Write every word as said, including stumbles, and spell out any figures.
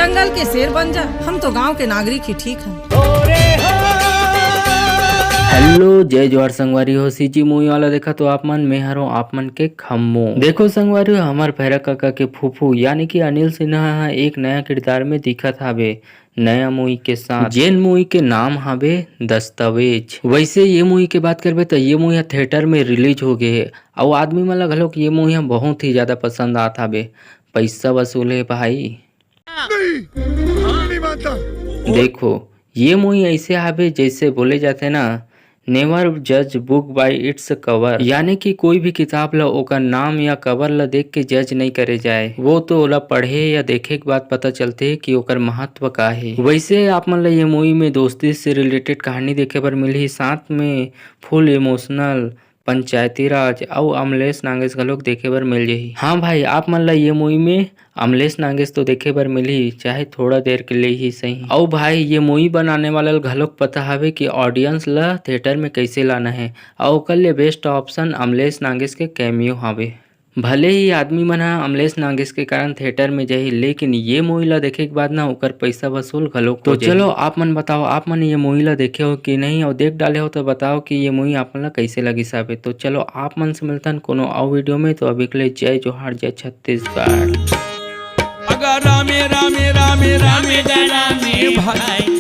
जंगल के शेर बन जा, हम तो गांव के नागरिक ही ठीक हैं। हेलो, जय जोहार संगवारी हो। सीजी मूवी वाला देखा तो आप मन, मैं हरों आप मन के खम्मो। देखो संगवारी हो, हमर भैरा काका के फूफू यानी कि अनिल सिन्हा ह एक नया किरदार में दिखत हावे नया मूवी के साथ, जेन मूवी के नाम हावे दस्तावेज। वैसे ये मूवी के बात करबे त ये मूवी ह थिएटर में रिलीज हो गे हे, अउ आदमी मन ला घलोक ये मूवी ह बहुत ही ज्यादा पसंद आत हावे। पैसा वसूल हे भाई। नहीं, नहीं मानता। देखो, ये मूवी ऐसे हावे जैसे बोले जाथे ना, never judge book by its cover, यानी कि कोई भी किताब ला ओकर नाम या कवर ला देख के जज नहीं करे जाए। वो तो ओला पढ़े या देखे के बाद पता चलथे कि ओकर महत्व का हे। वैसे आप मन ला ये मूवी में दोस्ती से रिलेटेड कहानी देखे बर मिलही, साथ में फुल इमोशनल पंचायती राज अउ अमलेश नागेश घलोक देखे बर मिल जही। हाँ भाई, आप मन ला ये मूवी में अमलेश नागेश तो देखे बर मिलही, चाहे थोड़ा देर के लिए ही सही। अउ भाई, ये मूवी बनाने वाला ल घलोक पता हवे कि ऑडियंस ला थिएटर में कैसे लाना है, अउ ओकर लिए बेस्ट ऑप्शन अमलेश नागेश के कैमियो हवे। भले ही आदमी मन ह अमलेश नागेश के कारण थिएटर में जाही, लेकिन ये मूवी ला देखे के बाद ना ओकर पैसा वसूल घलोक तो हो जाही। चलो, आप मन बताओ, आप मन ये मूवी ला देखे हो कि नहीं, और देख डाले हो तो बताओ कि ये मूवी आप मन ला कैसे लगिस हवे। तो चलो, आप मन से मिलथन कोनो अउ वीडियो में। तो अभी के लिए जय जोहार, जय छत्तीसगढ़। अगर रामे रामे रामे रामे रामे भाई